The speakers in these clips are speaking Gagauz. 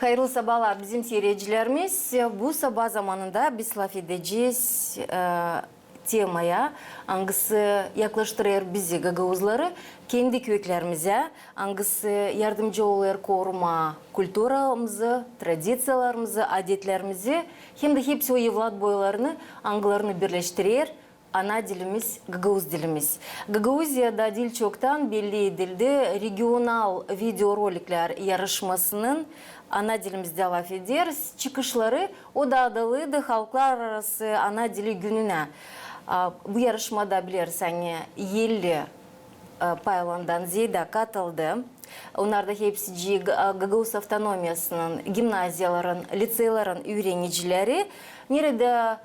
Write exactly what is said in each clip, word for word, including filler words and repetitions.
Hayırlı sabaalar, bizim siiredicilerimiz. Bu sabaa zamanında biz lafedecez, e, temaya, angısı yaklaştırêr bizi, gagauzları, kendi köklerimizä, angısı yardımcı olêr korumaa kulturamızı, tradiţiyalarımızı, adetlerimizi, hem dä hepsi o evlat boylarını, angılarını birleştirer ana dilimiz, gagauz dilimiz. Gagauziyada diil çoktan belli edildi regional videoroliklär yarışmasının ana dilimizdä lafederiz çıkışları, o da adalıydı Halklararası Ana Dili Gününä. A, bu yarışmada, bilersin, ani elli, e, paylandan zeedä katıldı. Onnar da hepsicii G-, a, Gagauz avtonomiyasının gimnaziyaların, liţeylerin üürenicileri, neredä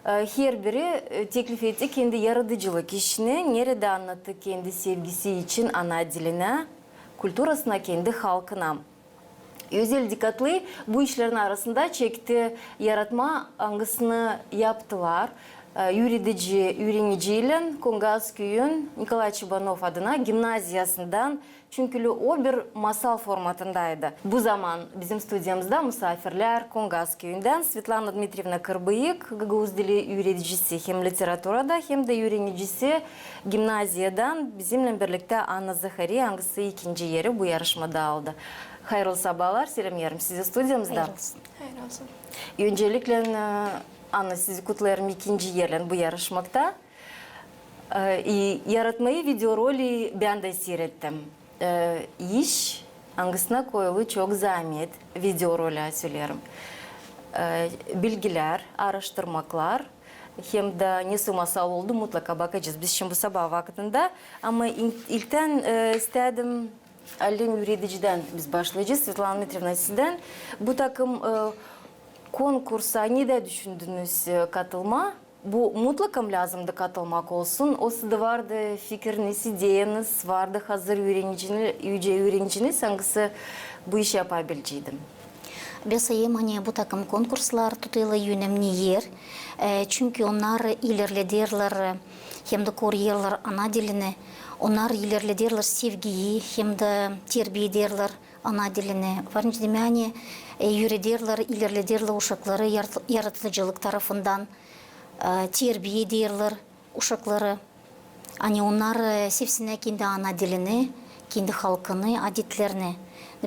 E, herbiri, e, teklif etti kendi yaradıcılık işini, neredä annattı kendi sevgisi için ana dilinä, kulturasına, kendi halkına. Özel dikkatlıyı bu işlerin arasında çekti yaratma, angısını yaptılar, e, üüredici, üüreniciylän Kongaz küüyün Nikolay Çebanov adına gimnaziyasından Çünkü o bir masal formatındaydı. Bu zaman bizim studiyamızda musaafirlär Kongaz küüyündän Svetlana Dmitrievna Kırbıyık, gagauz dili üüredicisi hem literaturada, hem dä üürenicisi gimnaziyadan, bizimnän birliktä Anna Zahari, angısı ikinci eri bu yarışmada aldı. Hayırlı sabaalar, selämneerim sizi studiyamızda. Hayırlı olsun. Hayırlı olsun. Öncelikle, e, Anna, sizi kutlêêrım ikinci erlän bu yarışmakta. E, i yaratmayı videoroli bän dä siirettim. E, iş, angısına koyulu çok zaamet, videorola söleerim. E, bilgilär, aaraştırmaklar, hem dä nesoy masal oldu, mutlaka bakacez biz şindi bu sabaa vakıdında. Ama in-, ilktän, e, istädim, allim üüredicidän biz başlayacez. Svetlana Dmitrievna, sizdän bu takım, e, konkursa nedä düşündünüz, e, katılmaa? Bu mutlaka mı lääzımdı katılmak olsun? Osa da vardı fikiriniz, ideyanız, vardı hazır üürenicini-, üüre-, üüreniciniz, angısı bu işi yapabileceydi? Bän sayêrım, ani bu takım konkurslar tutêrlar önemli er, e, çünkü onnar ilerlederlär, e, hem dä koruyêrlar ana dilini, onnar ilerlederlär sevgiyi, hem dä terbiyederlär ana dilini. Var nicä demää, ani, e, üürederlär, ilerlederlär uşakları yarat-, yaradıcılık tarafından, e, terbiyederlär uşakları. Ani onnar, e, sevsinnär kendi ana dilini, kendi halkını, adetlerini.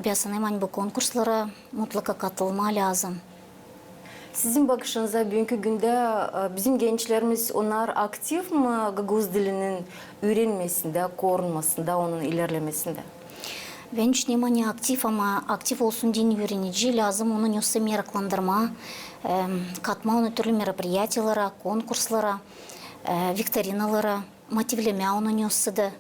Bän sanêrım, ani bu konkurslara mutlaka katılmaa lääzım. Sizin bakışınızda, büünkü gündä, e, bizim gençlerimiz, onnar aktiv mi gagauz dilinin üürenmesindä, korunmasında, onun ilerlemesindä? Bän düşünerim, ani aktiv, ama aktiv olsun deyni üürenici, lääzım onu nesä meraklandırmaa, e, katmaa onu türlü meropriyatiyalara, konkurslara, e, viktorinalara, motivlemää onu nesä dä.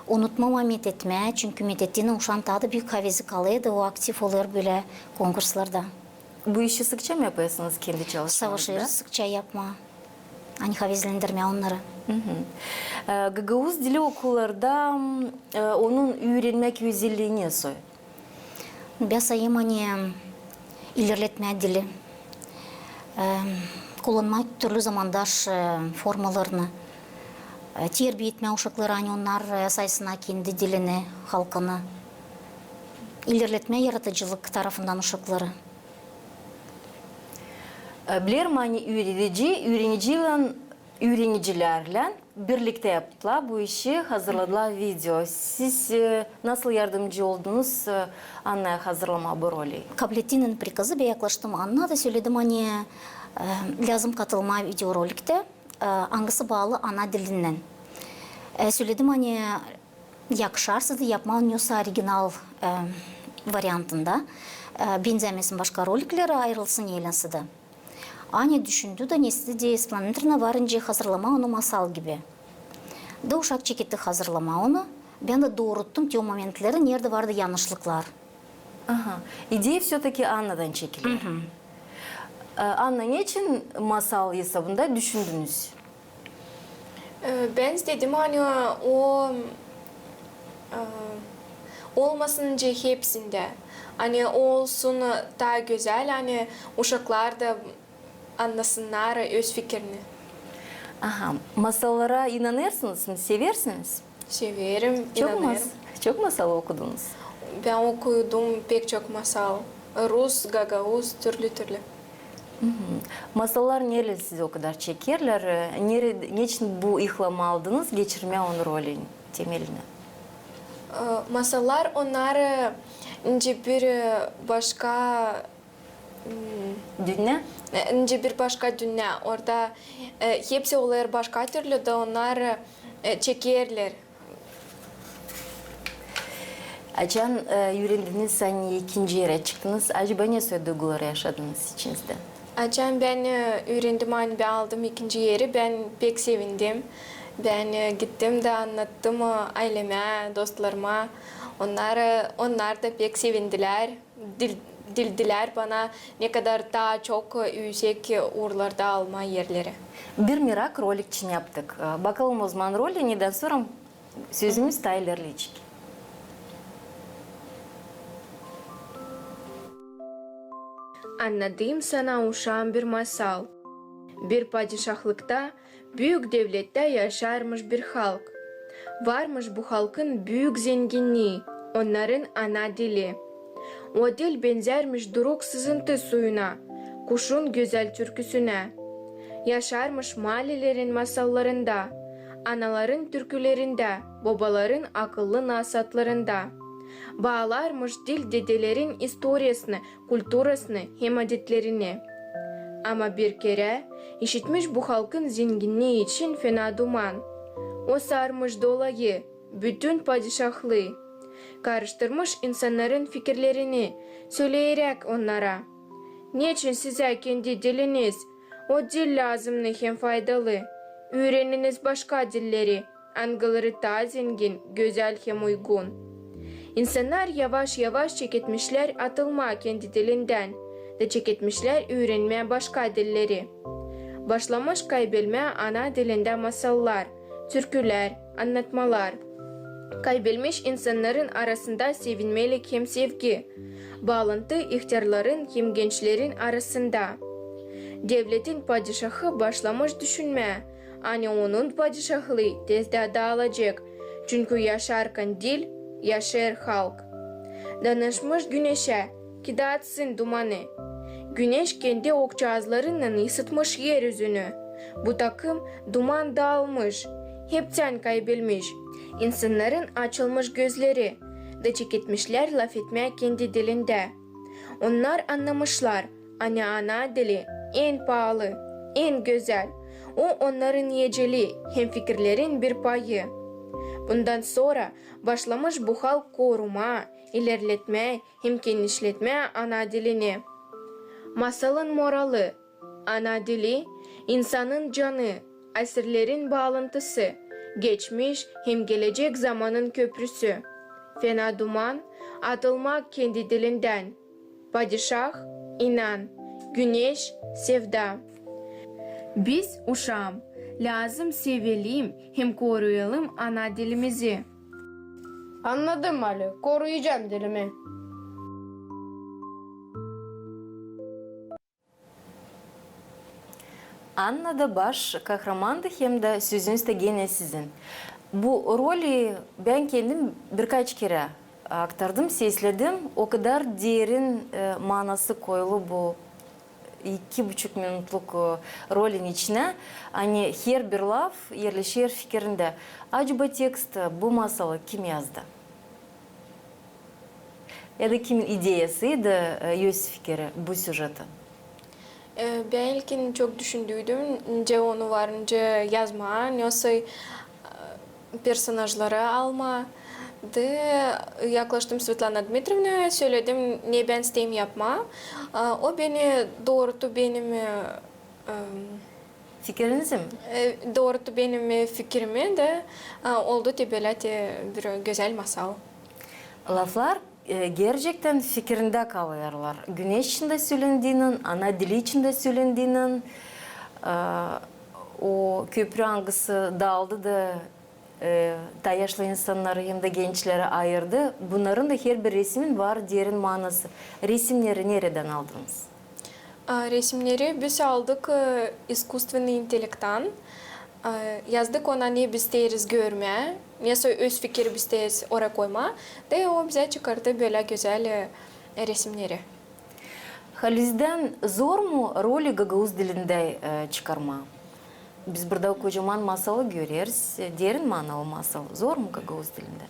Unutmamaa metetmää, çünkü metettiynän uşaan taa da büük havezi kalêr da o aktiv olêr bölä konkurslarda. Bu işi sıkça mı yapêrsınız kendi çalışmanızda? Savaşêrız sıkça yapmaa. Ani havezlendirmää onnarı. E, gagauz dili okullarda, e, onun üürenmäk özelliini nesoy? Bän sayêrım, ani ilerletmää dili, e, kullanmaa türlü zamandaş, e, formalarını, e, terbiya etmää uşakları, ani onnar, e, saysınnar kendi dilini, halkını, ilerletmää yaradıcılık tarafından uşakları. E, bilerim, ani üüredici, üüreniciylän, üürenicilärlän birliktä yaptılar bu işi, hazırladılar video. Siz, e, nasıl yardımcı oldunuz, e, Annaya hazırlamaa bu roli? Kablettiynän prikazı bän yaklaştım Annaya da söledim, ani, e, lääzım katılmaa videoroliktä, e, angısı baalı ana dilinnän. E, söledim, ani yakışarsa da yapmaa nesä original, e, variantında, e, benzämesin başka roliklerä, ayırılsın neylensä dä. Anya düşündü da, nesä dä, Svetlana Dmitrievna, var nicä hazırlamaa onu masal gibi. Da uşak çeketti hazırlamaa onu. Bän dä dooruttum te o momentleri, neredä vardı yanlışlıklar. Aha. İdeya всё-таки Annadan çekiler. E, Anna, neçin masal esabında düşündünüz? E, bän istedim, ani o, e, olmasın nicä hepsindä. Ani o olsun taa gözäl, ani uşaklar da annasınnar öz fikirini. Aha. Masallara inanêrsınız mı? Seversiniz? Severim, inanêrım. Çok masal okudunuz? Bän okudum pek çok masal. Rus, gagauz, türlü-türlü. Masallar neredän sizi o kadar çekerlär? E, nere-, neçin bu ihlama aldınız geçirmää onu rolin temelinä? E, masallar, onnar, e, nicä bir, e, başka, m, Dünnä? e, nicä bir başka dünnä. Orada, e, hepsi olêr başka türlü, da onnar, e, çekerlär. Açan, e, üürendiniz, ani ikinci erä çıktınız, acaba ne soy duyguları yaşadınız içinizdä? Açan bän, e, üürendim, ani bän aldım ikinci eri, bän pek sevindim. Bän, e, gittim dä annattım, e, aylemä, dostlarıma. Onnar, e, onnar da pek sevindilär, dil-, dildilär bana, ne kadar taa çok, e, üüsek, e, uurlarda almaa erleri. Bir merak rolik için yaptık. E, bakalım ozaman roli, nedän sora sözümüz taa ilerleyecek. Annadayım sana, uşaam, bir masal. Bir padişahlıkta, büük devlettä yaşarmış bir halk. Varmış bu halkın büük zenginnii, onnarın ana dili. O dil benzärmiş duruk sızıntı suyuna, kuşun gözäl türküsünä. Yaşarmış maalelerin masallarında, anaların türkülerindä, bobaların akıllı nasaatlarında. Baalarmış dil dedelerin istoriyasını, kulturasını hem adetlerini. Ama bir kerä işitmiş bu halkın zenginnii için fena duman. O sarmış dolayı bütün padişahlıı. Karıştırmış insannarın fikirlerini, söleyeräk onnara: "Neçin sizä kendi diliniz? O dil lääzımnı hem faydalı. Üüreniniz başka dilleri, angıları taa zengin, gözäl hem uygun." İnsannar yavaş-yavaş çeketmişlär atılmaa kendi dilindän da çeketmişlär üürenmää başka dilleri. Başlamış kaybelmää ana dilindä masallar, türkülär, annatmalar. Kaybelmiş insannarın arasında sevinmelik hem sevgi, baalantı ihtärların hem gençlerin arasında. Devletin padişahı başlamış düşünmää, ani onun padişahlıı tezdä daalacek, çünkü yaşarkan dil, yaşêêr halk. Danışmış güneşä, ki daatsın dumanı. Güneş kendi okçaazlarınnan ısıtmış erüzünü. Bu takım duman daalmış, hepsän kaybelmiş. İnsannarın açılmış gözleri da çeketmişlär lafetmää kendi dilindä. Onnar annamışlar, ani ana dili en paalı, en gözäl. O onnarın eceli hem fikirlerin bir payı. Bundan sora başlamış bu halk korumaa, ilerletmää hem genişletmää ana dilini. Masalın moralı: ana dili, insanın canı, asirlerin baalantısı, geçmiş hem gelecek zamanın köprüsü. Fena duman, atılmak kendi dilindän. Padişah, inan. Güneş, sevda. Biz, uşaam, lääzım sevelim hem koruyalım ana dilimizi. Annadım, Mali, koruyacam dilimi. Anna da baş kahramandı hem dä sözünüz dä genä sizin. Bu rolü bän kendim birkaç kerä aktardım, sesledim. O kadar derin, e, manası koyulu bu iki buçuk minutluk, e, rolün içinä, ani herbir laf erleşer fikirindä. Acaba tekst, e, bu masalı kim yazdı? Ya da kimin ideyasıydı, e, öz fikiri bu süjeti? E, bän ilkin çok düşündüydüm, nicä onu var nicä yazmaa, nesoy, e, personajları almaa. Da yaklaştım Svetlana Dmitrievnaya, söledim, ne bän isteerim yapmaa. E, o beni dooruttu benim, e, e, Fikirinizi mi? E, dooruttu benim, e, fikirimi da, e, oldu te bölä te bir gözäl masal. Laflar, e, gerçektän fikirindä kalêrlar. Güneş için dä sölendiinän, ana dili için dä sölendiinän, e, o köprü, angısı daaldı da e, taa yaşlı insannarı hem dä gençleri ayırdı. Bunnarın da herbir resimin var derin manası. Resimneri neredän aldınız? A, resimneri biz aldık, e, iskusstvenıy intellekttan. A, yazdık ona, ne biz isteeriz görmää, nesoy öz fikiri biz isteeriz oraya koymaa. Da o bizä çıkardı bölä gözäl, e, resimneri. Halizdän zor mu roli gagauz dilindä, e, çıkarmaa? Biz burada kocaman masalı göreriz, e, derin manalı masal. Zor mu gagauz dilindä?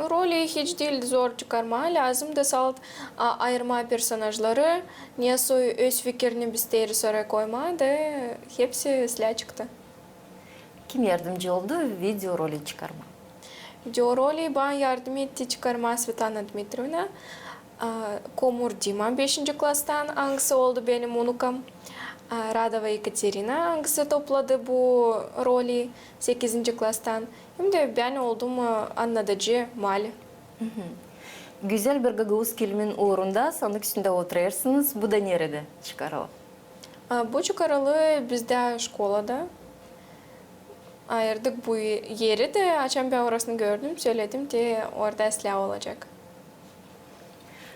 Roli hiç diil zor çıkarmaa, lääzım da salt a-, ayırmaa personažları, nesoy öz fikirini biz isteeriz oraya koymaa, da hepsi islää çıktı. Kim yardımcı oldu video roli çıkarmaa? Video roli bana yardım etti çıkarmaa Svetlana Dmitrievna, a, Komur Dima beşinci klastan, angısı oldu benim unukam, a, Radova Ekaterina, angısı topladı bu roli sekizinci klastan, hem dä bän oldum, a, annadıcı Mali. Gözäl bir gagauz kilmin uurunda sandık üstündä oturêrsınız. Bu da neredä çıkarılı? A, bu çıkarılı bizdä şkolada. Ayırdık bu eri dä, açan bän orasını gördüm, söledim, te orada islää olacek.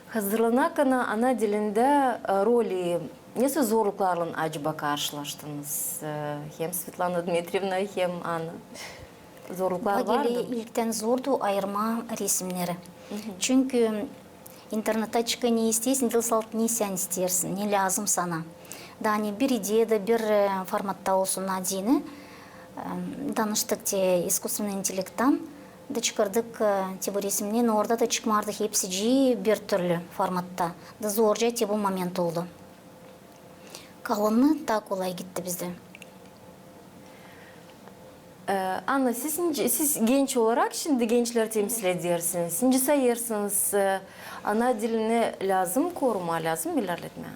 Hazırlanakana ana dilindä, e, roli, nesoy zorluklarlan acaba karşılaştınız? E, hem Svetlana Dmitrievna, hem Anna. Zorluklar vardı? Bana geler, ilktän zordu ayırmaa resimneri. Çünkü internettä çıkıp ne isteersin, diil salt ne sän isteersin, ne lääzım sana. Da ani bir ideya da bir, e, formatta olsun deyni, e, danıştık te iskusstvenıy intellekttan da çıkardık, e, te bu resimneri, orada da çıkmardı hepsicii bir türlü formatta. Da zorca te bu moment oldu. Kalanı taa kolay gitti bizdä. E, Anna, siz, siz genç olarak şindi gençleri temsil edersiniz. Siz nicä sayêrsınız, e, ana dilini lääzım korumaa, lääzım ilerletmää?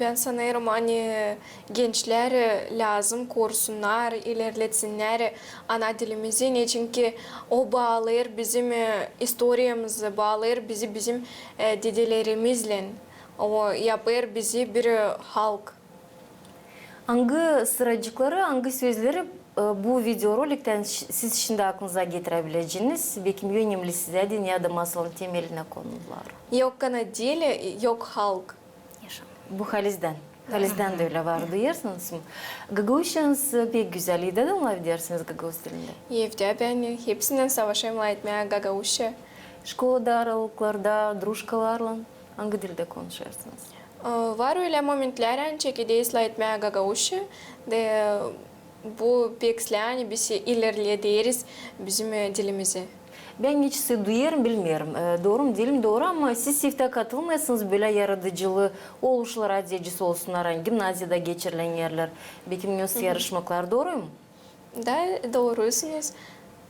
Bän sanêrım, ani gençleri lääzım korusunnar, ilerletsinnär ana dilimizi, neçinki o baalêêr bizim, e, istoriyamızı, baalêêr bizi bizim, e, dedelerimizlän. O yapêr bizi bir, e, halk. Angı sıracıkları, angı sözleri, e, bu videoroliktän ş-, siz şindi aklınıza getirebileceniz, bekim önemli sizä deyni ya da masalın temelinä konular? Yok ana dil, yok halk. Yaşam. Bu halizdän. Halizdän dä ölä var, duyêrsınız mı? Gagauzçanız pek gözäl, evdä dä lafedersiniz gagauz dilindä? Evdä bän hepsindän savaşêrım lafetmää gagauzça. Şkolada, aralıklarda, drujkalarlan angı dildä konuşêrsınız? E, var ölä momentlär, ani çekederiz lafetmää gagauzça, da bu pek islää, ani biz ilerlederiz bizim, e, dilimizi. Bän neçin duyêrım, bilmeerim, e, dooru mu, diil mi dooru, ama siz evdä katılmêêrsınız bölä yaradıcılı oluşlar, adecisi olsunnar, ani gimnaziyada geçirilän erlär, bekim nesoy yarışmaklar, dooru mu? Da, doorusunuz.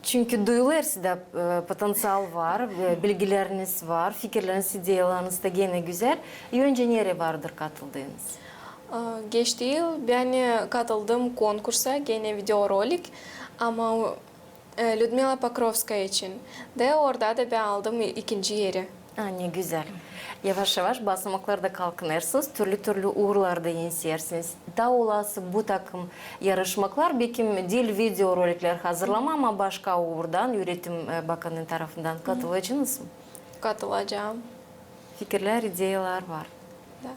Çünkü duyulêr sizdä, e, potenţial var, e, bilgileriniz var, fikirleriniz, ideyalarınız da genä gözäl. Öncä nereyi vardır katıldıınız? E, geçti yıl bän, e, katıldım konkursa, genä videorolik, ama, e, Lüdmila Pokrovskaya için. Da orada da bän aldım i-, ikinci eri. A, ne gözäl. Yavaş-yavaş basamaklarda kalkınêrsınız, türlü-türlü uurlarda enseersiniz. Taa olası bu takım yarışmaklar, bekim diil videoroliklär hazırlamaa, ama başka uurdan, Üüretim, e, bakanı tarafından katılacanız mı? Katılacam. Fikirlär, ideyalar var. Da.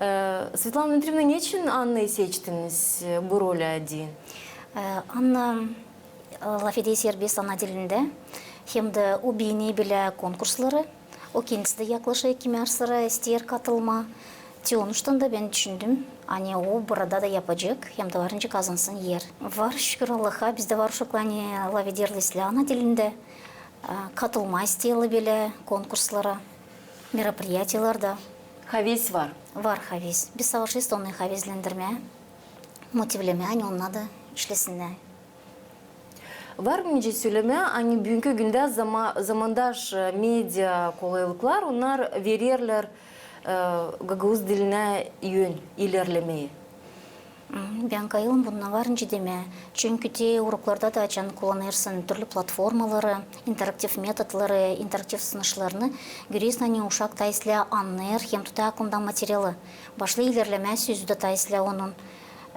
E, Svetlana Dmitrievna, neçin Annayı seçtiniz, e, bu rolä deyni? E, Anna, e, lafeder serbest ana dilindä, hem dä o beener bölä konkursları. O kendisi dä yaklaşêr kimär sıra, isteer katılmaa. Te onuştan da bän düşündüm, ani o burada da yapacek, hem dä varınca kazansın er. Var, şükür Allaha, bizdä var uşaklar, ani lafederlär islää ana dilindä, e, katılmaa isteerlär bölä konkurslara, meropiriyatiyalarda. Haves var. Var haves. Biz savaşêrız onnarı havezlendirmää, motivlemää, ani onnar da işlesinnär. Var mı nicä sölemää, ani büünkü gündä zama-, zamandaş, e, media kolaylıklar, onnar vererlär, e, gagauz dilinä yön, ilerlemeyi? M, bän kayılım bundan varınca demää. Çünkü te uroklarda da, açan kullanêrsın türlü platformaları, interaktiv metodları, interaktiv sınışlarını, göreersin, ani uşak taa islää annêêr hem tutêr aklında materialı. Başlêêr ilerlemää, sözü dä taa islää onun.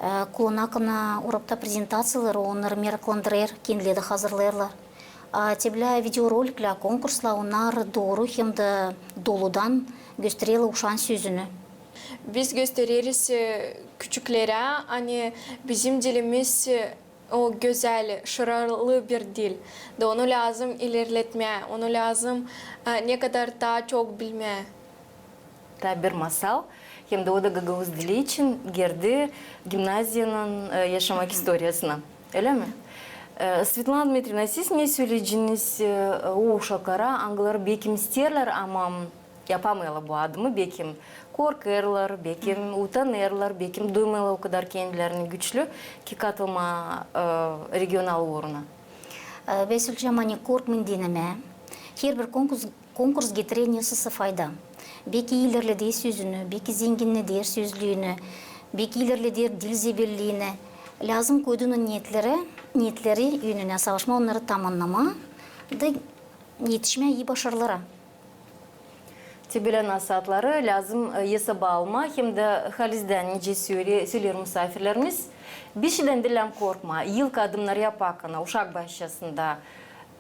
E, kullanêr, ani urokta prezentaţiyaları onnarı meraklandırêr, kendileri dä hazırlêêrlar. A te bölä videoroliklär, konkurslar, onnar dooru hem dä doludan göstererlär uşaan sözünü. Biz göstereriz, e, küçüklerä, ani bizim dilimiz, e, o gözäl, şararlı bir dil. Da onu lääzım ilerletmää, onu lääzım, e, ne kadar taa çok bilmää. Taa bir masal, hem dä o da gagauz dili için girdi gimnaziyanın, e, yaşamak istoriyasına. Ölä mi? E, Svetlana Dmitrievna, siz ne söleyeceniz, e, o uşaklara, angıları bekim isteerlär, ama yapamêêrlar bu adımı, bekim korkêrlar, bekim utanêrlar, bekim duymêêrlar o kadar kendilerini güçlü, ki katılmaa, e, regional uuruna? E, bän söleyecäm, ani korkmayın denemää. Herbir konkurs, konkurs getirer nesä-sä fayda. Beki ilerleder sözünü, beki zenginneder sözlüünü, beki ilerleder dil zeberliini. Lääzım koyduunuz neetleri, neetleri önünä, savaşmaa onnarı tamannamaa da etişmää ii başarılara. Te bölä nasaatları lääzım, e, esaba almaa, hem dä halizdän, nicä söle-, söleer musaafirlerimiz, bir şeydän diil lääzım korkmaa. İlk adımnarı yaparkana, uşak başçasında,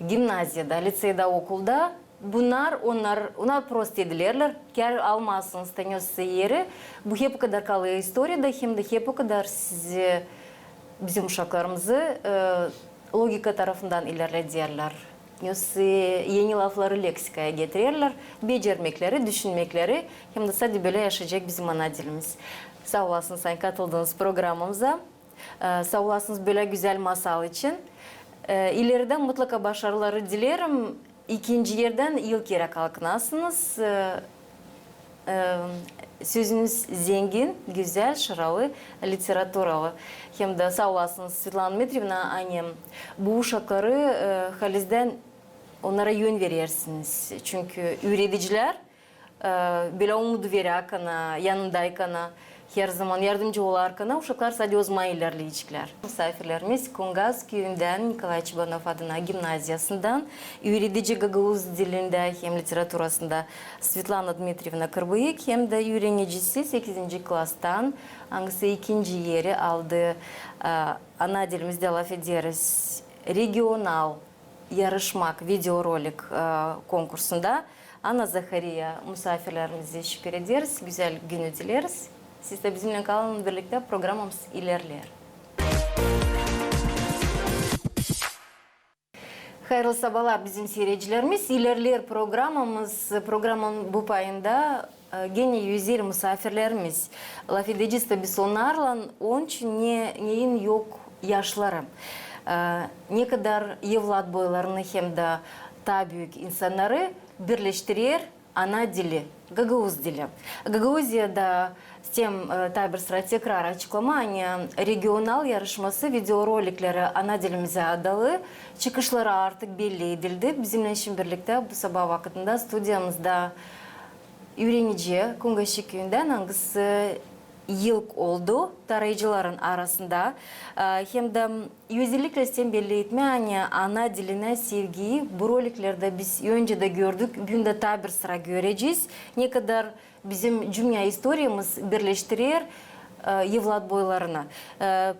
gimnaziyada, liţeyda, okulda, bunnar, onnar, onnar prost edilerlär, kär almazsınız te nesä-sä eri, bu hep o kadar kalêr istoriyada, hem dä hep o kadar sizi, bizim uşaklarımızı, e, logika tarafından ilerlederlär. Nesä-sä eni lafları leksikaya getirerlär, becermekleri, düşünmekleri, hem dä sade bölä yaşayacek bizim ana dilimiz. Saa olasınız, ani katıldıınız programamıza. E, saa olasınız bölä gözäl masal için. E, ileridä mutlaka başarıları dileerim. İkinci erdän ilk erä kalkınasınız. E, e, sözünüz zengin, gözäl, şıralı, literaturalı. Hem dä saa olasınız, Svetlana Dmitrievna, ani bu uşakları, e, halizdän onnara yön verersiniz. Çünkü üüredicilär, e, bölä umudu verärkana, yanındaykana, herzaman yardımcı olarkana, uşaklar sade ozmaa ilerleyeceklär. Musaafirlerimiz Kungaz küüyündän, Nikolay Çebanov adına gimnaziyasından, üüredici gagauz dilindä hem literaturasında Svetlana Dmitrievna Kırbıyık, hem dä üürenicisi sekizinci klastan, angısı ikinci eri aldı, e, Ana dilimizdä lafederiz regional yarışmak videorolik, e, konkursunda. Ana Zahariya, musaafirlerimizi şükür ederiz, gözäl günü dileriz. Siz dä bizimnän kalın, birliktä programamız ilerleer. Hayırlı sabalar, bizim siiredicilerimiz. İlerleer programamız, programanın bu payında e, genä özel musaafirlerimiz. Lafedecez taa biz onnarlan, onun için ne, neyin yok yaşları. E, ne kadar evlat boylarını hem dä taa büük insannarı birleştirer ana dili, gagauz dili. Gagauziyada, istem, e, taa bir sıra tekrar açıklamaa, ani regional yarışması videorolikleri ana dilimizä adalı, çıkışları artık belli edildi. Bizimnän şindi birliktä bu sabaa vakıtında studiyamızda üürenici Kungaşik küüyündän, angısı ilk oldu tarayıcıların arasında. E, hem dä özellikle istem belli etmää, ani ana dilinä sevgiyi bu roliklerdä biz öncä dä gördük, büün dä taa bir sıra görecez. Ne kadar bizim cümnä istoriyamız birleştirer, e, evlat boylarını. E,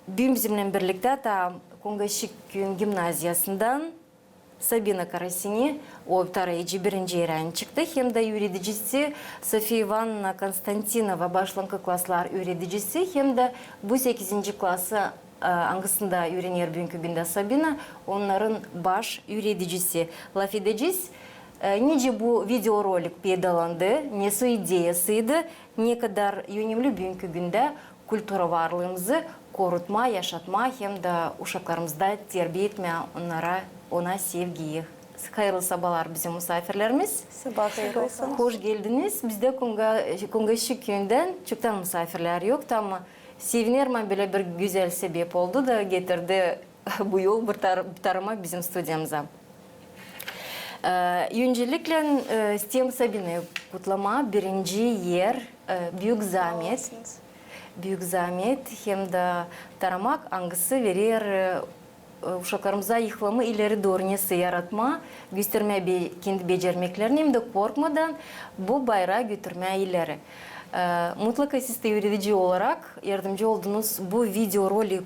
büün bizimnän birliktä taa Kungaşik küüyün gimnaziyasından Sabina Karasini, o tarayıcı, birinci erä çıktı, hem dä üüredicisi Sofiya İvanna Konstantinova, başlankı klaslar üüredicisi, hem dä bu sekizinci klası, e, angısında üürener büünkü gündä Sabina, onnarın baş üüredicisi. Lafedecez, e, nicä bu videorolik peydalandı, nesoy ideyasıydı, ne kadar önemli büünkü gündä kultura varlıımızı korutmaa, yaşatmaa hem dä uşaklarımızda terbiya etmää onnara, ona sevgiyi. Hayırlı sabalar bizim musaafirlerimiz. Sabaa hayırlı olsun. Hoş geldiniz. Bizdä Kunga-, Kungaşik küüyündän çoktan musaafirlär yoktu, ama sevinerim, ani bölä bir gözäl sebep oldu da getirdi bu yol bu tar-, bu tarama bizim studiyamıza. E, öncelikle, e, istem Sabinayı kutlamaa, birinci er, e, büük zaamet. Büük zaamet hem dä taramak, angısı verer, e, uşaklarımıza ilhamı ileri dooru nesä yaratmaa, göstermää be-, kendi becermeklerini hem dä korkmadan bu bayraa götürmää ileri. E, mutlaka siz dä üüredici olarak yardımcı oldunuz bu videorolik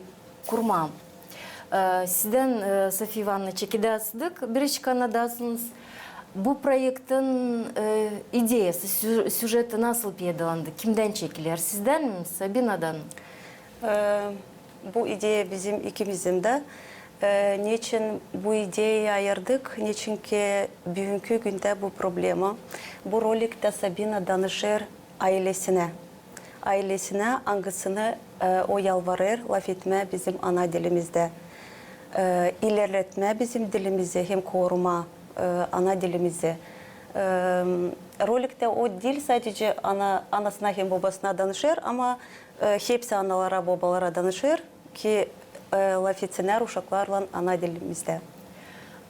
kurmaa. E, sizdän, e, Sofiya İvanna, çekedäsiydik, birazcık annadasınız. Bu proektin, e, ideyası, sü-, süjeti nasıl peydalandı? Kimdän çekiler? Sizdän mi, Sabinadan? E, bu ideya bizim ikimizdän dä. E, neçin bu ideya ayırdık? Neçinki büünkü gündä bu problema. Bu roliktä Sabina danışêr aylesinä. Aylesinä, angısını, e, o yalvarêr lafetmää bizim ana dilimizdä. E, ilerletmää bizim dilimizi hem korumaa, e, ana dilimizi. E, roliktä o diil sadecä ana, anasına hem bobasına danışêr, ama, e, hepsi analara, bobalara danışêr ki, e, lafetsinnär uşaklarlan ana dilimizdä.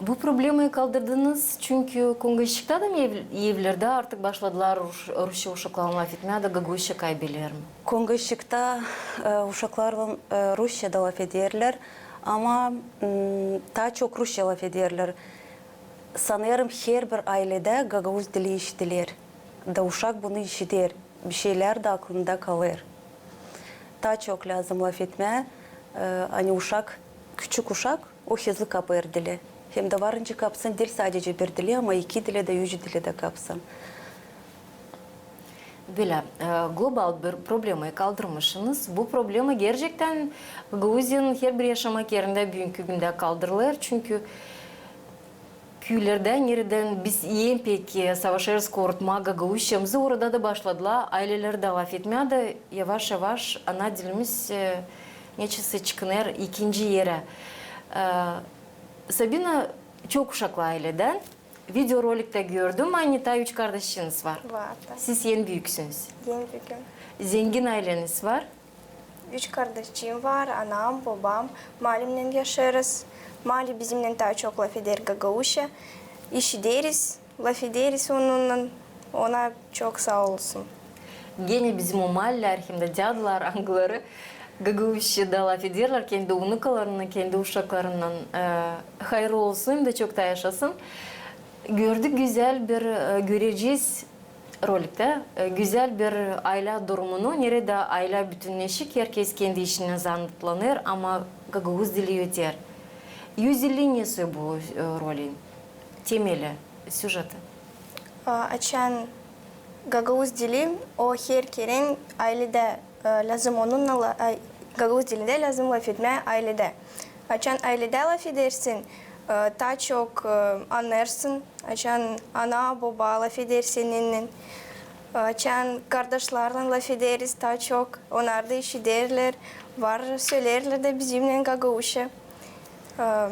Bu problemayı kaldırdınız, çünkü Kongaçıkta da ev-, evlerdä artık başladılar rus-, rusça uşaklarlan lafetmää da gagauzça kaybelerim. Kongaçıkta, e, uşaklarlan, e, rusça da lafederlär, ama, m, taa çok rusça lafederlär. Sanêrım, herbir ayledä gagauz dili işidiler. Da uşak bunu işider. Bişeylär dä aklında kalêr. Taa çok lääzım lafetmää, e, ani uşak, küçük uşak, o hızlı kapêr dili. Hem dä var nicä kapsın diil sadecä bir dili, ama iki dili dä, üç dili dä kapsın. Bölä, e, global bir problemayı kaldırmışınız. Bu problema gerçektän Gagauziyanın herbir yaşamak erindä büünkü gündä kaldırılêr, çünkü küülerdä, neredän biz en pek, e, savaşêrız korutmaa gagauzçamızı, orada da başladılar aylelerdä lafetmää da yavaş-yavaş ana dilimiz, e, neçin sıçkınêr ikinci erä. E, Sabina çok uşaklı ayledän. Videoroliktä gördüm, ani taa üç kardaşınız var. Var da. Siz en büüksünüz. En büüküm. Zengin ayleniz var. Üç kardaşçıım var, anam, bobam. Malimnän yaşêêrız. Mali bizimnän taa çok lafeder gagauzça. İşideriz, lafederiz onunnan. Ona çok saa olsun. Genä bizim o maliler hem dä dädular, angıları gagauzçada lafederlär kendi unukalarınnan, kendi uşaklarınnan, e, hayırlı olsun hem dä çok taa yaşasın. Gördük gözäl bir, e, görecez roliktä, e, gözäl bir aylä durumunu, neredä aylä bütünneşik, herkez kendi işinä zanaatlanêr, ama gagauz dili öter. Özelliini ne bu, e, rolin? Temeli, süjeti. A, açan gagauz dili, o her kerän ayledä, e, lääzım onunnan la-, ay, gagauz dilindä lääzım lafetmää ayledä. Açan ayledä lafedersin, e, taa çok, e, annêêrsın, açan ana, boba lafeder seninnän. Açan kardaşlarlan lafederiz taa çok, onnar da işiderlär, var söleerlär dä bizimnän gagauzça. E,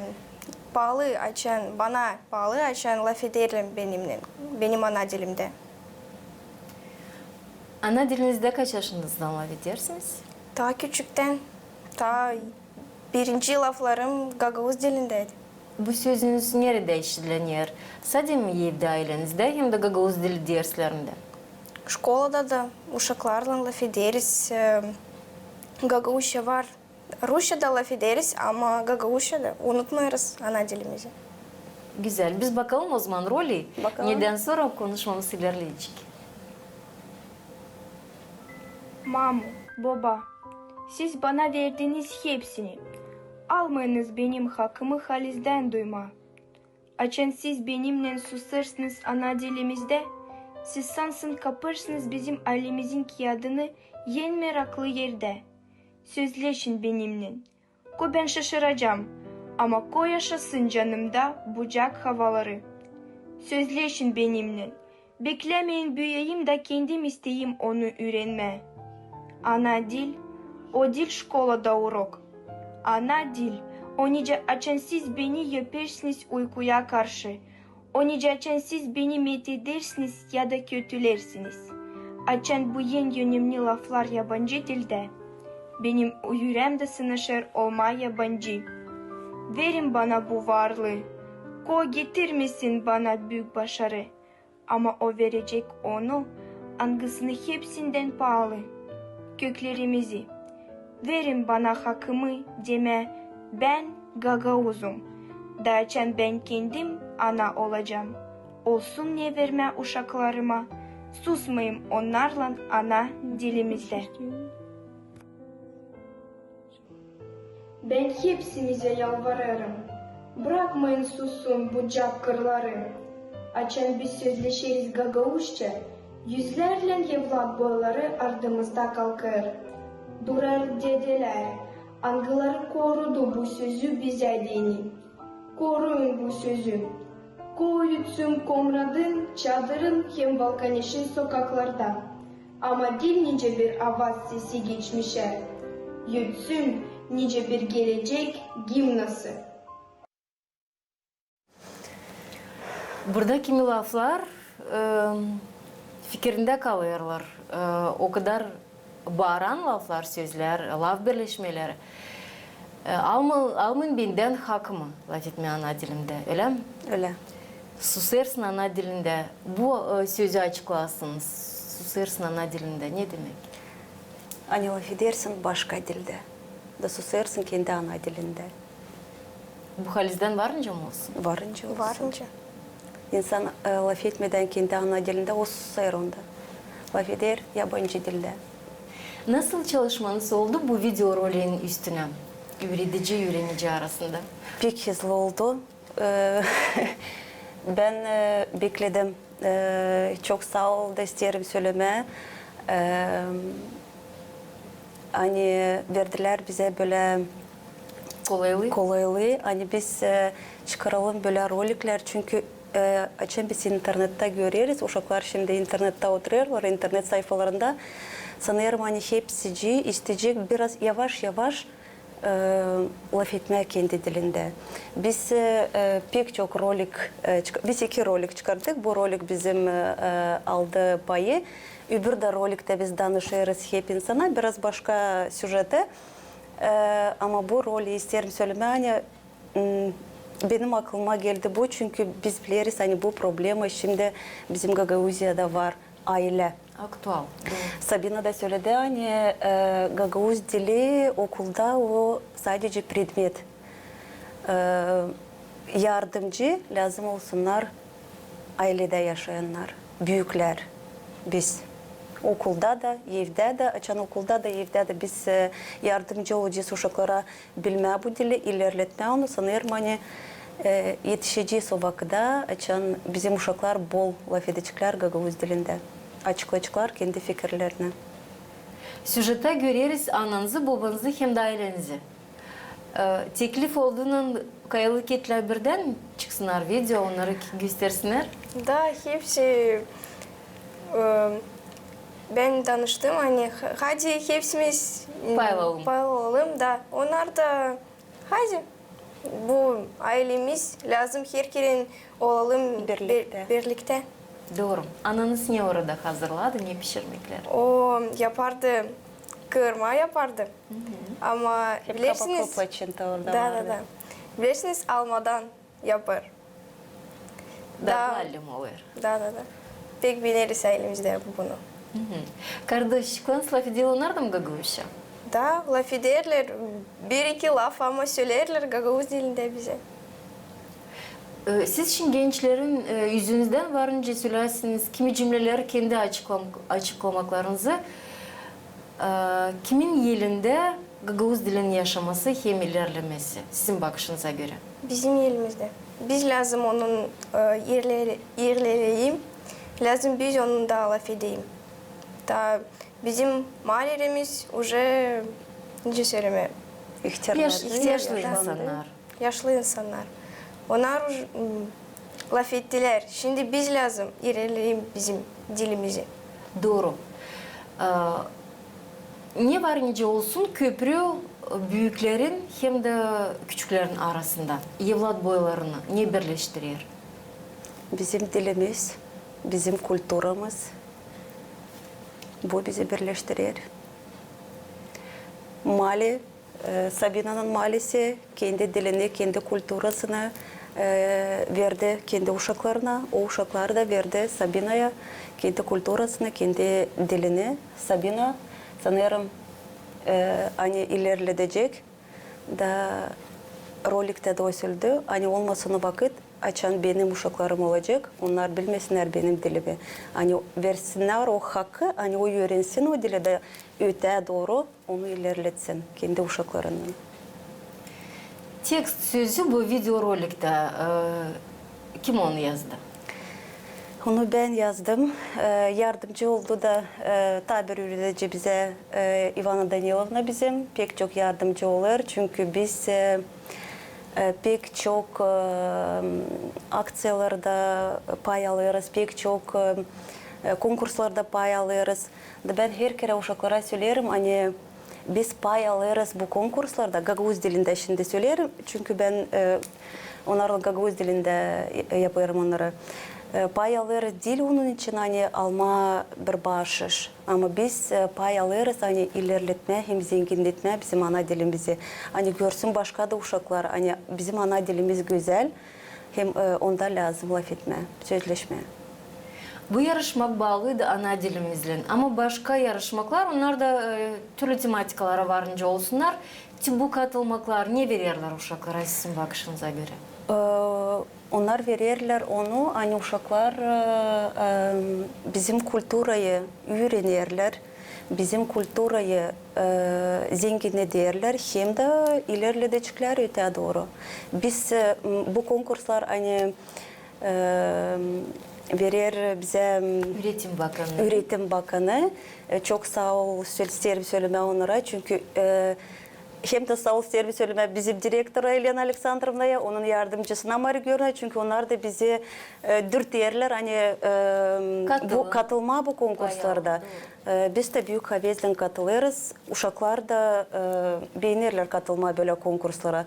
paalı açan, bana paalı açan lafederlär benimnän, benim ana dilimdä. Ana dilinizdä kaç yaşınızdan lafedersiniz? Taa küçüktän, taa birinci laflarım gagauz dilindäydi. Bu sözünüz neredä işidileer? Sade mi evdä, aylenizdä hem dä gagauz dili derslerindä? Şkolada da uşaklarlan lafederiz, e, gagauzça var. Rusçada lafederiz, ama gagauzçada unutmêêrız ana dilimizi. Gözäl. Biz bakalım ozaman roli. Bakalım. Nedän sora konuşmamız ilerleyecek. Mamu, boba, siz bana verdiniz hepsini. Almayınız benim hakımı halizdän duymaa. Açan siz benimnän susêrsınız ana dilimizdä, siz sansın kapêrsınız bizim aylemizin kiyadını en meraklı erdä. Sözleşin benimnän. Ko bän şaşıracam, ama ko yaşasın canımda bucak havaları. Sözleşin benimnän. Beklämeyin büüyeyim da kendim isteyim onu üürenmää. Ana dil, o diil şkolada urok. Ana dil, o nicä açan siz beni öpersiniz uykuya karşı, o nicä açan siz beni methedersiniz ya da kötülersiniz. Açan bu en önemni laflar yabancı dildä, benim üüräm dä sınaşêr olmaa yabancı. Verin bana bu varlıı, ko getirmesin bana büük başarı, ama o verecek onu, angısını hepsindän paalı, köklerimizi. Verin bana hakımı demää: bän gagauzum. Da açan bän kendim ana olacam, olsun ne vermää uşaklarıma, susmayım onnarlan ana dilimizdä. Bän hepsimizä yalvarêrım, brakmayın sussun bucak kırları. Açan biz sözleşeriz gagauzça, üzlärlän evlat boyları ardımızda kalkêr. Durêr dedelär, Angıları korudu bu sözü bizä deyni. Koruyun bu sözü. Koruyun Komradın, Çadırın hem Valkaneşin sokaklarda. Ama diil nicä bir avaz sesi geçmişä, ötsün nicä bir gelecek gimnası. Burada kimi laflar, e, fikirindä kalêrlar. E, o kadar baaran laflar, sözlär, laf birleşmeleri. E, alma-, almayın bendän hakımı lafetmää ana dilindä, ölä mi? Ölä. Susêrsın ana dilindä. Bu, e, sözü açıklasın. Susêrsın ana dilindä. Ne demäk? Ani lafedersin başka dildä, da susêrsın kendi ana dilindä. Bu halizdän var nicä olsun? Var nicä olsun. Var nicä. İnsan, e, lafetmedän kendi ana dilindä, o susêr onda. Lafeder yabancı dildä. Nasıl çalışmanız oldu bu videoroliin üstünä, üüredici, üürenici arasında? Pek hızlı oldu. E, bän, e, bekledim. E, çok saa ol da isteerim sölemää. E, ani verdilär bizä bölä kolaylıı, kolaylıı, ani biz, e, çıkaralım bölä roliklär, çünkü, e, açan biz internettä göreriz, uşaklar şindi internettä oturêrlar, internet sayfalarında, sanêrım, ani hepsicii isteyecek biraz yavaş-yavaş e, lafetmää kendi dilindä. Biz, e, e, pek çok rolik, e, çık-, biz iki rolik çıkardık. Bu rolik bizim, e, e, aldı payı. Öbür dä roliktä biz danışêrız hep insana, biraz başka süjettä. E, ama bu roli isteerim sölemää, ani, m, benim aklıma geldi bu, çünkü biz bileriz, ani bu problema şindi bizim Gagauziyada var. Aylä. Aktual. Dooru. Sabina da söledi, ani, e, gagauz dili okulda o sadece predmet. E, yardımcı lääzım olsunnar ayledä yaşayannar, büüklär, biz. Okulda da, evdä dä, açan okulda da, evdä dä biz, e, yardımcı olacez uşaklara bilmää bu dili, ilerletmää onu, sanêrım, ani, e, etişecez o vakıda, açan bizim uşaklar bol lafedeceklär gagauz dilindä, açıklaceklar kendi fikirlerini. Süjettä göreriz ananızı, bobanızı hem dä aylenizi. E, teklif olduunnan Kayalı Ketlä birdän çıksınnar video, onnarı göstersinnär. Da, hepsi, e, bän danıştım, ani h-, hadi hepsimiz, m, paylanalım. Paylanalım, da. Onnar da, hadi, bu aylemiz, lääzım herkerän olalım bir-, birliktä. Dooru. Ananız ne orada hazırladı, ne pişirmeklär? O yapardı, kıırma yapardı. Ama bilersiniz, da, da, da. Bilersiniz, almadan yapêr. Da, da, da. Pek beeneriz aylemiz dä bunu. Kardaşçıklarınız lafeder onnar da mı gagauzça? Da, lafederlär, bir-iki laf, ama söleerlär gagauz dilindä bizä. E, siz şindi gençlerin, e, üzünüzdän varınca sölärsiniz kimi cümleleri kendi açıklam-, açıklamaklarınızı. E, kimin elindä gagauz dilin yaşaması hem ilerlemesi, sizin bakışınıza görä? Bizim elimizdä. Biz lääzım onun, e, ilerle-, ilerleyim, lääzım biz onunnan da lafedeyim. Da bizim malerimiz uje, nicä sölemää? İhtärlandı. Yaş-, yaşlı insannar. Yaşlı insannar. Onnar uj-, m, lafettilär. Şindi biz lääzım ilerleyim bizim dilimizi. Dooru. E, ne var nicä olsun köprü büüklerin hem dä küçüklerin arasında? Evlat boylarını ne birleştirer? Bizim dilimiz, bizim kulturamız. Bu bizi birleştirer. Mali E, Sabinanın malisi kendi dilini, kendi kulturasını, e, verdi kendi uşaklarına. O uşaklar da verdi Sabinaya kendi kulturasını, kendi dilini. Sabina, sanêrım, e, ani ilerledecek da roliktä dä o söledi, ani olmasın o vakıt, açan benim uşaklarım olacek, onnar bilmesinnär benim dilimi. Ani versinnär o hakkı, ani o üürensin o dili da ötää dooru onu ilerletsin kendi uşaklarınnan. Tekst sözü bu videoroliktä, e, kim onu yazdı? Onu bän yazdım. E, yardımcı oldu da, e, taa bir üüredici bizä, e, İvana Danilovna bizim pek çok yardımcı olêr. Çünkü biz, e, e, pek çok, e, akţiyalarda pay alêrız, pek çok, e, e, konkurslarda pay alêrız. Da bän her kerä uşaklara söleerim, ani biz pay alêrız bu konkurslarda, gagauz dilindä şindi söleerim, çünkü bän, e, onnarlan gagauz dilindä yapêrım onnarı. E, pay alêrız diil onun için, ani almaa bir baaşış, ama biz, e, pay alêrız, ani ilerletmää hem zenginnetmää bizim ana dilimizi, ani görsün başka da uşaklar, ani bizim ana dilimiz gözäl. Hem, e, onda lääzım lafetmää, sözleşmää. Bu yarışmak baalıydı ana dilimizlän. Ama başka yarışmaklar, onnar da, e, türlü tematikalara varınca olsunnar. Te bu katılmaklar ne vererlär uşaklara sizin bakışınıza görä? E, onnar vererlär onu, ani uşaklar, e, e, bizim kulturayı üürenerlär, bizim kulturayı, e, zenginnederlär hem dä ilerledeceklär ötää dooru. Biz, e, m, bu konkurslar, ani, e, verer bizä, m, Üretim bakanı. Üretim bakanı. E, çok saa ol, sö-, isteerim sölemää onnara, çünkü, e, hem dä saa ol isteerim sölemää bizim direktora Elena Aleksandrovnaya, onun yardımcısına Mari Görna, çünkü onnar da bizi, e, dürterlär, ani, e, bu, katılmaa bu konkurslarda. E, biz dä büük havezlän katılêrız. Uşaklar da, e, beenerlär katılmaa bölä konkurslara.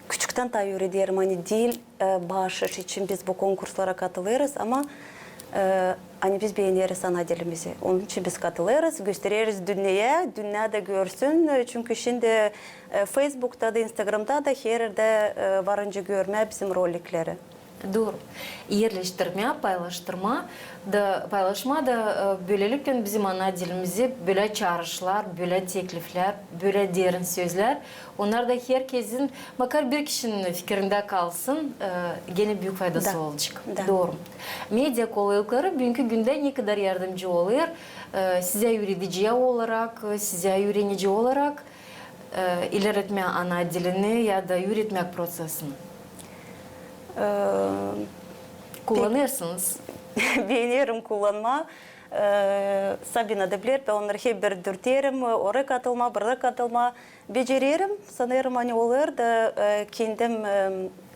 Küçüktän taa üürederim, ani diil, e, baaşış için biz bu konkurslara katılêrız, ama, e, ani biz beeneriz ana dilimizi. Onun için biz katılêrız, göstereriz dünneyä, dünnä dä görsün. E, çünkü şindi, e, Feysbukta da, Instagramda da, her erdä, e, varınca görmää bizim rolikleri. Dooru. Erleştirmää, paylaştırmaa da, paylaşmaa da, e, bölelikten bizim ana dilimizi bölä çaarışlar, bölä tekliflär, bölä derin sözlär. Onnar da herkezin, makar bir kişinin fikirindä kalsın, e, genä büük faydası olacek. Da. Dooru. Media kolaylıkları büünkü gündä ne kadar yardımcı olêr, e, sizä üürediciyä olarak, e, sizä üürenici olarak, e, ilerletmää ana dilini ya da üüretmäk proţesini? E, kullanêrsınız? Beenerim kullanmaa. E, Sabina da biler, bän onnarı hep bir dürterim, oraya katılmaa, buraya katılmaa. Becererim, sanêrım, ani olêr da, e, kendim, e,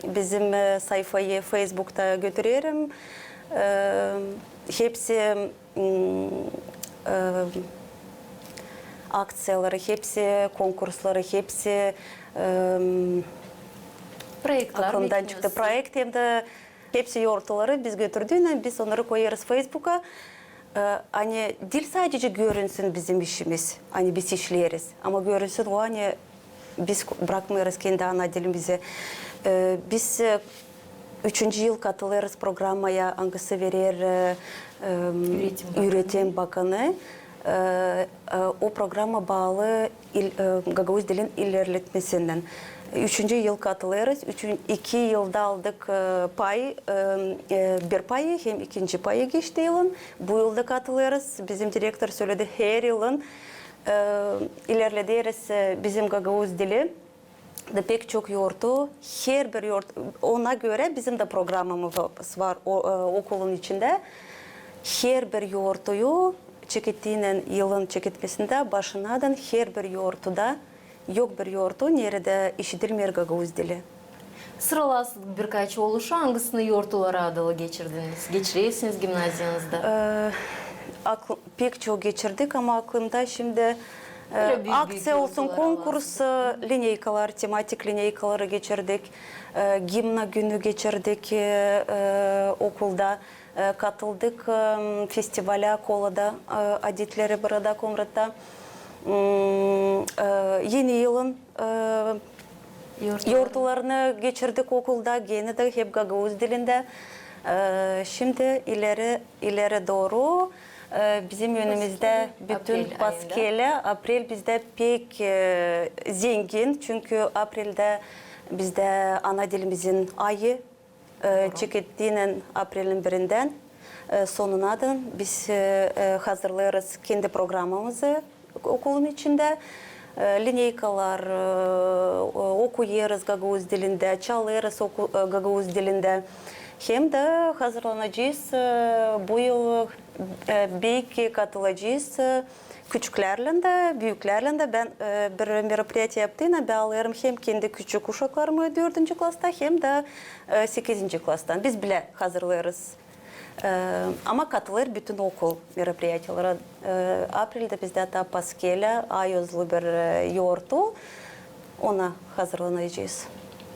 bizim, e, sayfayı Feysbukta götürerim. E, hepsi, m, e, akţiyaları, hepsi konkursları, hepsi, e, aklımdan çıktı proekt, hem dä hepsi yortuları biz götürdüynän biz onnarı koyêrız Feysbuka. E, ani diil sadecä görünsün bizim işimiz, ani biz işleeriz, ama görünsün o, ani biz brakmêêrız kendi ana dilimizi. E, biz, e, üçüncü yıl katılêrız programaya, angısı verer, e, e, üretim bakanı. E, e, o programa baalı il-, e, gagauz dilin ilerletmesindän. Üçüncü yıl katılêrız. Üçün-, iki yılda aldık, e, pay, e, e, bir payı hem ikinci payı geçti yılın. Bu yılda katılêrız. Bizim direktor söledi, her yılın, e, ilerlederiz, e, bizim gagauz dili. Da pek çok yortu, her bir yort-, ona görä bizim dä programamız var o, e, okulun içindä. Her bir yortuyu çekettiynän, yılın çeketmesindä başınnadan her bir yortuda yok bir yortu, neredä işidilmeer gagauz dili. Sıralasın birkaç oluşu, angısını yortuları adalı geçirdiniz, geçirersiniz gimnaziyanızda? E, akl-, pek çok geçirdik, ama aklımda şindi, e, akţiya olsun, konkurs, e, lineykalar, tematik lineykaları geçirdik, e, gimna günü geçirdik, e, e, okulda. E, katıldık, e, festivalä Kolada, e, adetleri burada, Komratta. M, e, Eni yılın, e, yortularını geçirdik okulda, genä dä hep gagauz dilindä. E, şindi ileri, ileri dooru, e, bizim önümüzdä bütün paskelä, aprel bizdä pek, e, zengin, çünkü apreldä bizdä ana dilimizin ayı, e, çekettiynän aprelin birindän, e, sonunadan biz, e, e, hazırlêêrız kendi programamızı okulun içindä. E, lineykalar, e, o-, okuyêrız gagauz dilindä, çalêrız oku-, e, gagauz dilindä. Hem dä hazırlanacez, e, bu yıl, e, belki katılacez, e, küçüklärlän dä, büüklärlän dä. Bän, e, bir meropriyatiye yaptım, bän alêrım hem kendi küçük uşaklarımı dördüncü klasta, hem dä, e, sekizinci klastan. Biz bilä hazırlêêrız. E, ama katılêr bütün okul meropriyatiyalara. E, apreldä bizdä taa Paskelä, ayozlu bir, e, yortu. Ona hazırlanacez.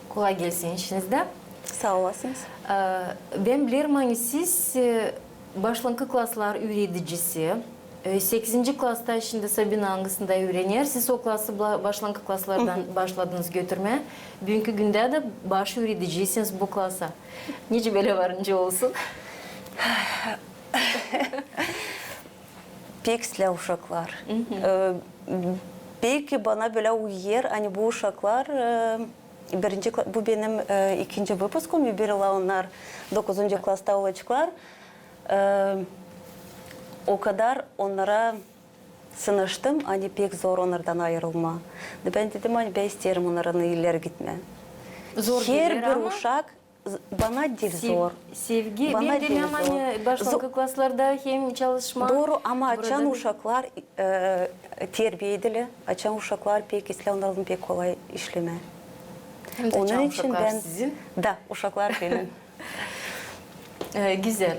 Kolay gelsin işinizdä. Saa olasınız. E, bän bilerim, ani siz, e, başlankı klaslar üüredicisi, e, sekizinci klasta şindi Sabina angısında üürener, siz o klası bla-, başlankı klaslardan başladınız götürmää. Büünkü gündä dä baş üürediciysiniz bu klasa. Nicä bölä var nicä olsun? Pek islää uşaklar. E, belki bana bölä uyêr, ani bu uşaklar, e, birinci kla-, bu benim, e, ikinci выпуск, bölä onnar dokuzuncu klasta olaceklar. E, o kadar onnara sınaştım, ani pek zor onnardan ayırılmaa. Da bän dedim, ani bän isteerim onnarın ileri gitmää. Zor geler ama. Herbir uşak Z-, bana diil zor. Sevgi, bän demeerim, ani başlankı klaslarda hem çalışmaa. Dooru, ama açan uşaklar, e, terbiya edili, açan uşaklar pek islää, onnarlan pek kolay işlemää. Hem dä açan uşaklar sizin? Da, uşaklar benim. E, gözäl.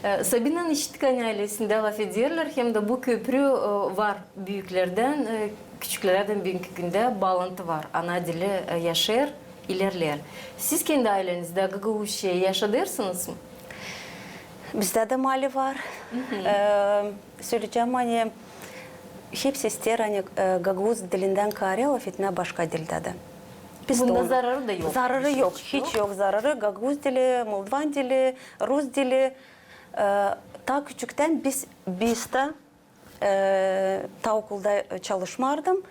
E, Sabinanın işittik, ani aylesindä lafederlär, hem dä bu köprü, e, var. Büüklerdän, e, küçüklerdän büünkü gündä baalantı var. Ana dili, e, yaşêêr, ilerleer. Siz kendi aylenizdä gagauzça yaşadêrsınız mı? Bizdä dä maali var. E, söleyecäm, ani hepsi isteer, ani, e, gagauz dilindän kaarä lafetmää başka dildä dä. Bunda zararı da yok. Zararı yok, hiç yok zararı. Gagauz dili, moldvan dili, rus dili. E, taa küçüktän biz, biz dä e, taa okulda, e, çalışmardım,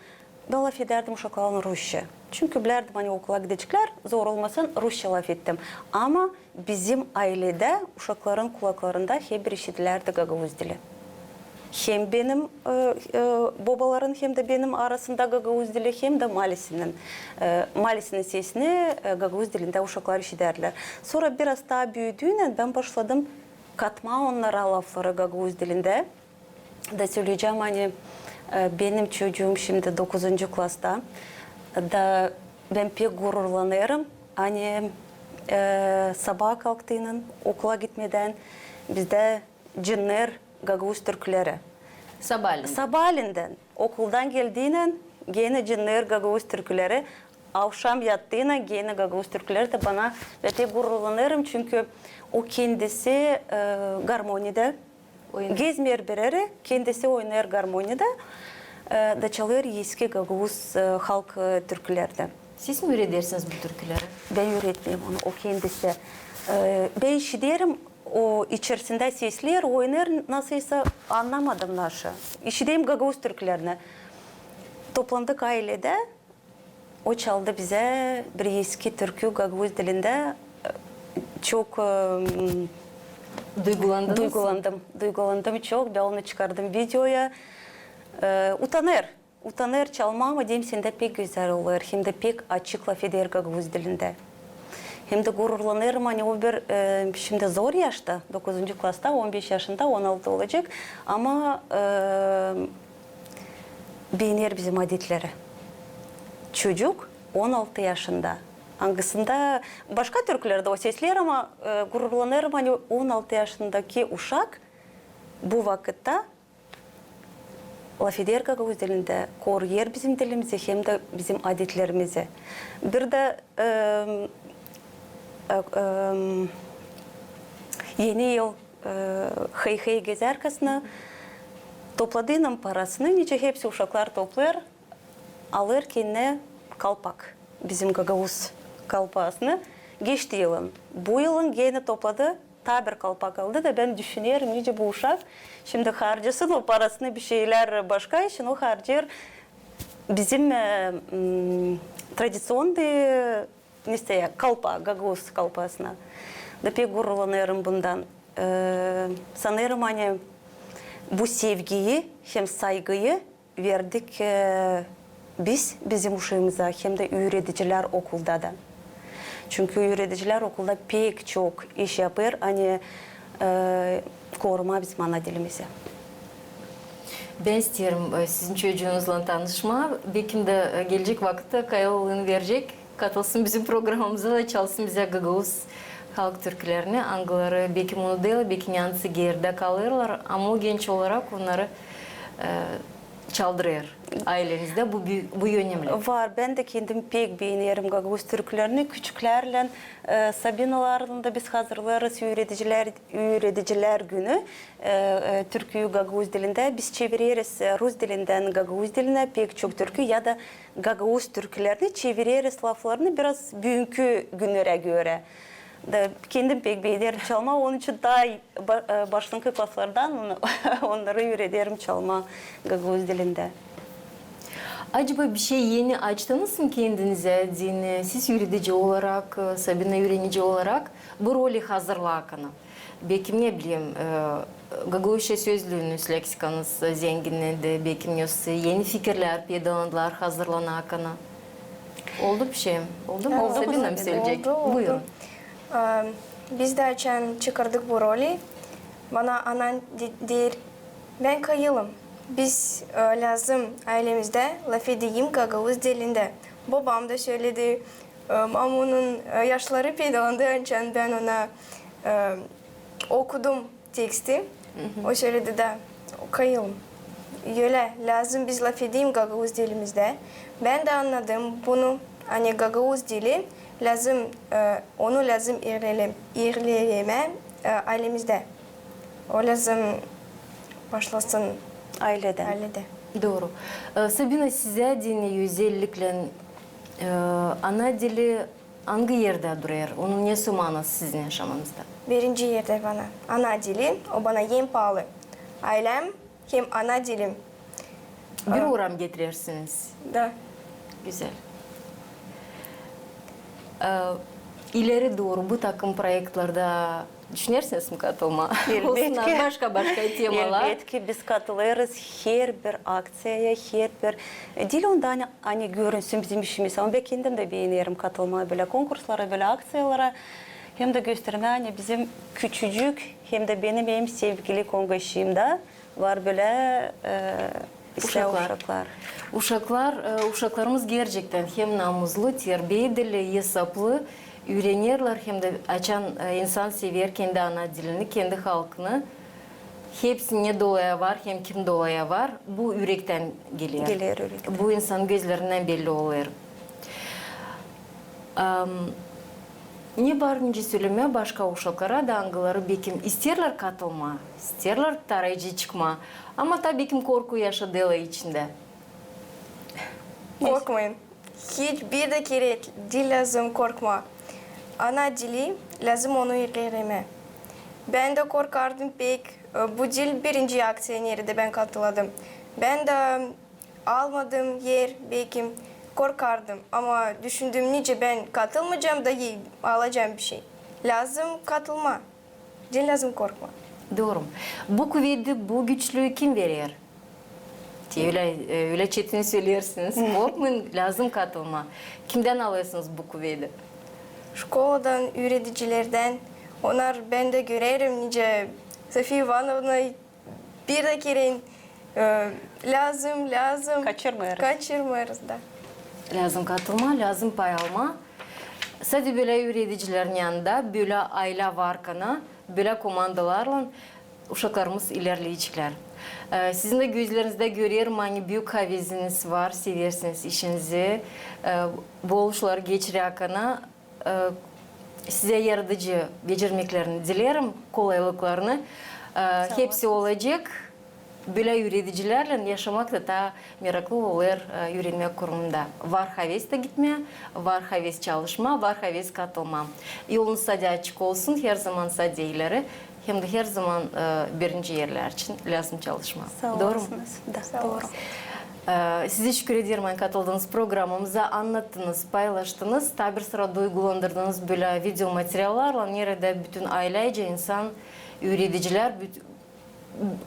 bän lafedärdim uşaklarlan rusça. Çünkü bilärdim, ani okula gideceklär, zor olmasın, rusça lafettim. Ama bizim ayledä uşakların kulaklarında hep bir işidilärdi gagauz dili. Hem benim, e, e, bobaların, hem dä benim arasında gagauz dili, hem dä maalisinin, e, maalisinin sesini, e, gagauz dilindä uşaklar işidärdilär. Sora biraz taa büüdüynän bän başladım katmaa onnara lafları gagauz dilindä. Da söleyecäm, ani, e, benim çocuum şindi dokuzuncu klasta. Da bän pek gururlanêrım, ani, e, sabaa kalktıynan, okula gitmedän bizdä dinnär gagauz türküleri. Sabaalendän. Sabaalendän. Okuldan geldiynän genä dinnär gagauz türküleri. Avşam yattıynan genä gagauz türküleri. Da bana, bän pek gururlanêrım, çünkü o kendisi, e, garmoniyada. Gezmeer bir erä, kendisi oynêêr garmoniyada, e, da çalêr eski gagauz, e, halk, e, türkülerdän. Siz mi üüredersiniz bu türküleri? Bän üüretmeerim onu, o kendisi. E, bän işiderim, o içerisindä sesleer, oynêêr nasılsa, annamadım naşı. İşiderim gagauz türkülerini. Toplandık ayledä, o çaldı bizä bir eski türkü gagauz dilindä. Çok, e, duygulandım, duygulandım çok. Bän onu çıkardım videoya. E, utanêr, utanêr çalmaa, ama deerim, sendä pek gözäl olêr, hem dä pek açık lafeder gagauz dilindä. Hem dä gururlanêrım, ani o bir, e, şindi zor yaşta, dokuzuncu klasta, on beş yaşında, on altı olacek, ama, e, beener bizim adetleri. Çocuk on altı yaşında. Angısında başka türkülerdä o sesleer, ama, e, gururlanêrım, ani on altı yaşındaki uşak bu vakıtta lafeder gagauz dilindä, koruyêr bizim dilimizi hem dä bizim adetlerimizi. Bir dä, e, e, e, Eni yıl, e, hey-hey gezärkasına topladıynan parasını, nicä hepsi uşaklar toplêêr, alêr kendinä kalpak, bizim gagauz kalpaasını. Geçti yılın, bu yılın genä topladı, taa bir kalpak aldı. Da bän düşünerim, nicä bu uşak şindi harcasın o parasını bir şeylär başka için, o harcêêr bizim, e, m, tradiţionnıy, nesä, kalpaa, gagauz kalpaasına. Da pek gururlanêrım bundan. E, sanêrım, ani bu sevgiyi hem saygıyı verdik, e, biz bizim uşaamıza hem dä üüredicilär okulda da. Çünkü üüredicilär okulda pek çok iş yapêr, ani, e, korumaa bizim ana dilimizi. Bän isteerim, e, sizin çocuunuzlan tanışmaa. Bekim dä, e, gelecek vakıtta Kayıl oluunu verecek, katılsın bizim programamıza da çalsın bizä gagauz halk türkülerini, angıları bekim onu dä, bekim neredä geridä kalêrlar, ama o genç olarak onnarı, e, çaldırêr aylenizdä, bu, bu, bu önemli. Var, bän dä kendim pek beenerim gagauz türkülerini. Küçüklärlän, e, Sabinalarlan da biz hazırlêêrız üüredicilär, üüredicilär günü, e, e, türküyü gagauz dilindä. Biz çevireriz, e, rus dilindän gagauz dilinä pek çok türkü ya da gagauz türkülerini çevireriz laflarını biraz büünkü günnerä görä. Da kendim pek beenerim çalmaa, onun için taa ba-, e, başlankı klaslardan on-, onnarı üürederim çalmaa gagauz dilindä. Acaba bişey eni açtınız mı kendinizä, deyni, siz üüredici olarak, e, Sabina üürenici olarak bu roli hazırlarkan? Bekim, ne bileyim, e, gagauzça sözlüünüz, leksikanız zenginnendi, bekim, eni fikirlär peydalandılar hazırlanarkan. Oldu bişey? Oldu mu? Oldu mu, Sabina mı söleyecek? Oldu, oldu. Buyurun. E, biz dä açan çıkardık bu roli, bana anam de-, deer, bän Kayılım. Biz, e, lääzım aylemizdä lafedeyim gagauz dilindä. Bobam da söledi, e, mamunun, e, yaşları peydalandı, açan bän ona, e, okudum teksti. O söledi dä, Kayılım, ölä, lääzım biz lafedeyim gagauz dilimizdä. Bän dä annadım bunu, ani gagauz dili lääzım, e, onu lääzım ilerle-, ilerlemää, e, aylemizdä. O lääzım başlasın ayledän. Ayledä. Dooru. E, Sabina, sizä deyni özelliklän, e, ana dili angı erdä durêr? Onun nesoy manası sizin yaşamanızda? Birinci erdä bana. Ana dili, o bana en paalı. Aylem hem ana dilim. Bir uram getirersiniz. Da. Gözäl. E, ileri dooru bu takım proektlerdä düşünersiniz mi katılmaa? Elbetki. Olsun, başka-başka temalar. Elbetki, biz katılêrız herbir akţiyaya, herbir, e, diil onda, ani, ani görünsün bizim işimiz. Ama bän kendim dä beenerim katılmaa bölä konkurslara, bölä akţiyalara. Hem dä göstermää, ani bizim küçücük, hem dä benim en sevgili kongaşçıım da var bölä, e, uşaklar. Uşaklar, e, uşaklarımız gerçektän hem namuzlu, terbiyeli, esaplı, üürenerlär, hem dä açan, e, insan sever kendi ana dilini, kendi halkını, hepsi ne dolayı var, hem kim dolayı var, bu ürektän geler. Geler ürektän. Bu insanın gözlerindän belli olêr. Am, ne var nicä sölemää başka uşaklara da, angıları bekim isteerlär katılmaa, isteerlär tarayıcı çıkmaa, ama taa bekim korku yaşadêrlar içindä? Korkmayın. Hiç bir dä kerä diil lääzım korkmaa. Ana dili, lääzım onu ilerlemää. Bän dä korkardım pek, e, bu diil birinci akţiya, neredä bän katıladım. Bän dä almadım er, bekim, korkardım. Ama düşündüm, nicä bän katılmayacam da alacam bişey. Lääzım katılmaa. Diil lääzım korkmaa. Dooru. Bu kuvedi, bu güçlüü kim verer? Te ölä, e, ölä çetin söleersiniz. Korkmayın, lääzım katılmaa. Kimdän alêrsınız bu kuvedi? Şkoladan, üüredicilerdän. Onnar, bän dä görerim, nicä Sofiya İvanovna bir dä kerä, e, lääzım, lääzım. Kaçırmêêrız. Kaçırmêêrız da. Lääzım katılmaa, lääzım pay almaa. Sade bölä üüredicilerin yanında, bölä aylä varkan, bölä komandalarlan uşaklarımız ilerleyeceklär. E, sizin dä gözlerinizdä görerim, ani büük haveziniz var, seversiniz işinizi. E, bu oluşları geçirärkan, e, sizä yaradıcı becermeklerini dilerim, kolaylıklarını. E, hepsi olacek. Bölä üüredicilärlän yaşamak da taa meraklı olêr, e, üürenmäk kurumunda. Var haves da gitmää, var haves çalışmaa, var haves katılmaa. Yolunuz sade açık olsun, herzaman sade ileri. Hem dä herzaman, e, birinci erlär için lääzım çalışmaa. Dooru mu? Sağ olasınız. Da, dooru. E, sizä şükür ederim, ani katıldınız programamıza, annattınız, paylaştınız, taa bir sıra duygulandırdınız bölä video materiallarlan, neredä bütün ayleycä insan, üüredicilär, büt-,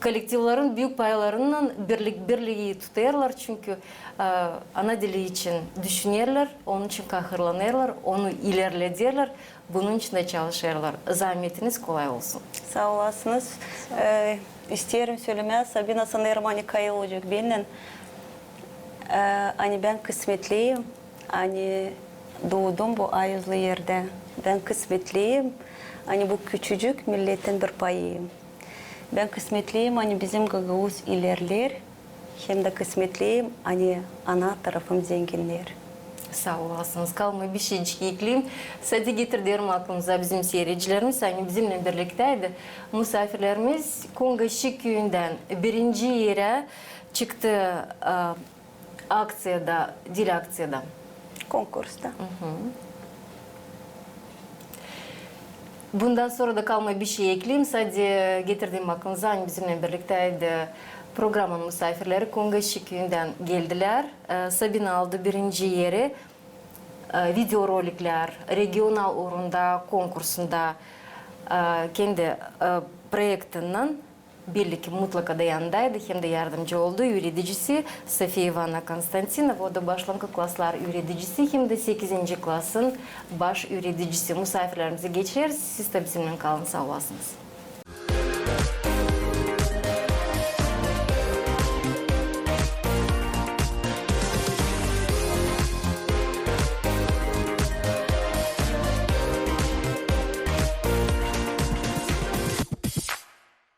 kollektivlerin büük paylarınnan birlik, birlii tutêrlar, çünkü, e, ana dili için düşünerlär, onun için kahırlanêrlar, onu ilerlederlär, bunun için dä çalışêrlar. Zaametiniz kolay olsun. Saa olasınız. E, isteerim sölemää, Sabina sanêrım, ani kayıl olacek bennän. E, ani bän kısmetliyim, ani duudum bu ayuzlu erdä. Bän kısmetliyim, ani bu küçücük milletin bir payıyım. Bän kısmetliyim, ani bizim gagauz ilerleer, hem dä kısmetliyim, ani ana tarafım zenginnär. Saa olasınız. Kalmêêr bişeycik ekleyim. Sade getirderim aklımıza bizim siiredicilerimiz, ani bizimnän birliktäydi musaafirlerimiz Konga Şik küüyündän birinci erä çıktı, e, akţiyada, dil akţiyada. Konkursta. Bundan sora da kalmêêr bişey ekleyim, sade getirderim aklınıza, ani bizimnän birliktäydi programanın musaafirleri, Konga Şik küüyündän geldilär. E, Sabina aldı birinci eri, e, videoroliklär, regional uurunda konkursunda, e, kendi, e, proektinnän belli ki, mutlaka da yanındaydı hem dä yardımcı oldu üüredicisi Sofia İvana Konstantinova, o da başlankı klaslar üüredicisi hem dä sekizinci klasın baş üüredicisi. Musaafirlerimizi geçireriz, siz dä bizimnän kalın, saa olasınız.